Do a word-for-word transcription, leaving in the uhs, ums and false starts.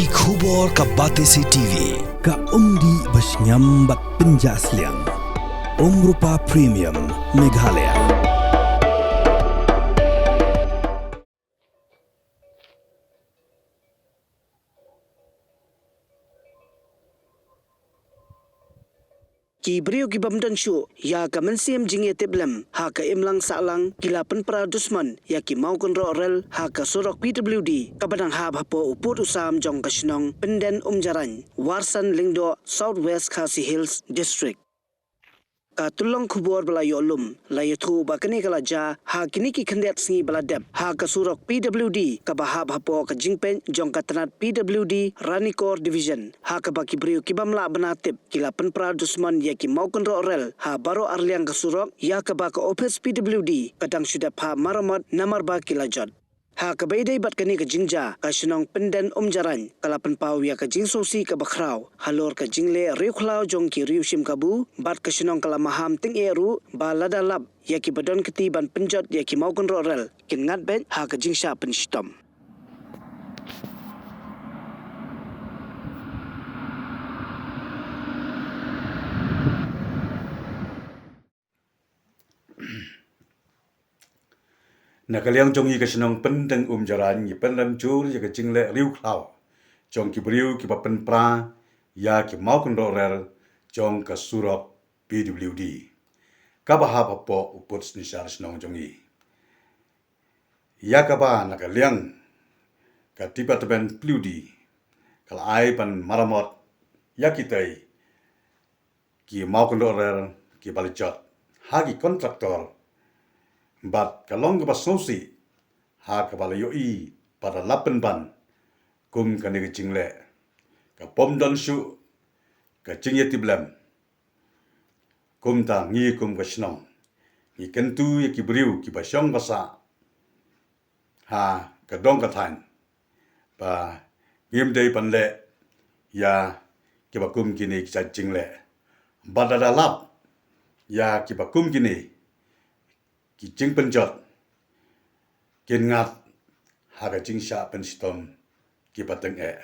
Ki khubor ka Batesi T V, ka umdih ba shngiam bad pynjah sliang. Umrupa Premium, Meghalaya. Ki briew ki bym don shuh ïa ka mynsiem jingïatiplem ha ka imlang sahlang ki la pynpra dusmon ïa ki mawkynroh rel ha ka surok P W D kaba dang hap hapoh u pud u sam jong ka shnong Pynden Umjarain, Warsan Lyngdoh, South West Khasi Hills District. Ka tyllong khubor ba la ïoh lum la ïathuh ba kane ka la jia ha kine ki khyndiat sngi ba la dep ha ka surok P W D kaba hap hapoh ka jingpeit jong ka tnat P W D Ranikor Division, ha kaba ki briew ki bym lah bna tip ki la pynpra dusmon ïa ki mawkynroh rel ha baroh arliang ka surok, ïa kaba ka ophis P W D ka dang shu dep phah maramot namar ba ki la jot. Ha kaba ïadei bad kane ka jingjia, ka shnong Pynden Umjarain ka la pynpaw ïa ka jingsngewsih kaba khraw halor ka jingleh riewkhlaw jong ki riew shim kabu, bad ka shnong ka la maham tyngeh ruh ba lada lap ïa kiba don kti ban pynjot ïa ki mawkynroh rel, kin ngat beit ha ka jingshah pynshitom. Na ka liang jong ngi ka shnong Pynden Umjarain ngi pynrem jur ïa ka jingleh riewkhlaw jong ki briew kiba pynpra ïa ki mawkynroh rel jong ka surok P W D kaba hap hapoh u pud synshar shnong jong ngi. Ïa kaba na ka liang ka Department P W D ka la ai ban maramot ïa kitei ki mawkynroh rel kiba la jot ha ki kontraktor, bad ka long kaba sngewsih ha kaba la ïohi ba la lap pynban kum kane ka jingleh ka bym don shuh ka jingïatiplem. Kumta ngi kum ka shnong ngi kyntu ïa ki briew kiba shong ba sah ha ka dong ka thaiñ ba ngim dei ban leh ïa kiba kum kine ki jait jingleh. Bad lada lap ïa kiba kum kine ki jingpynjot, kin ngat ha ka jingshah pynshitom kiba tyngeh.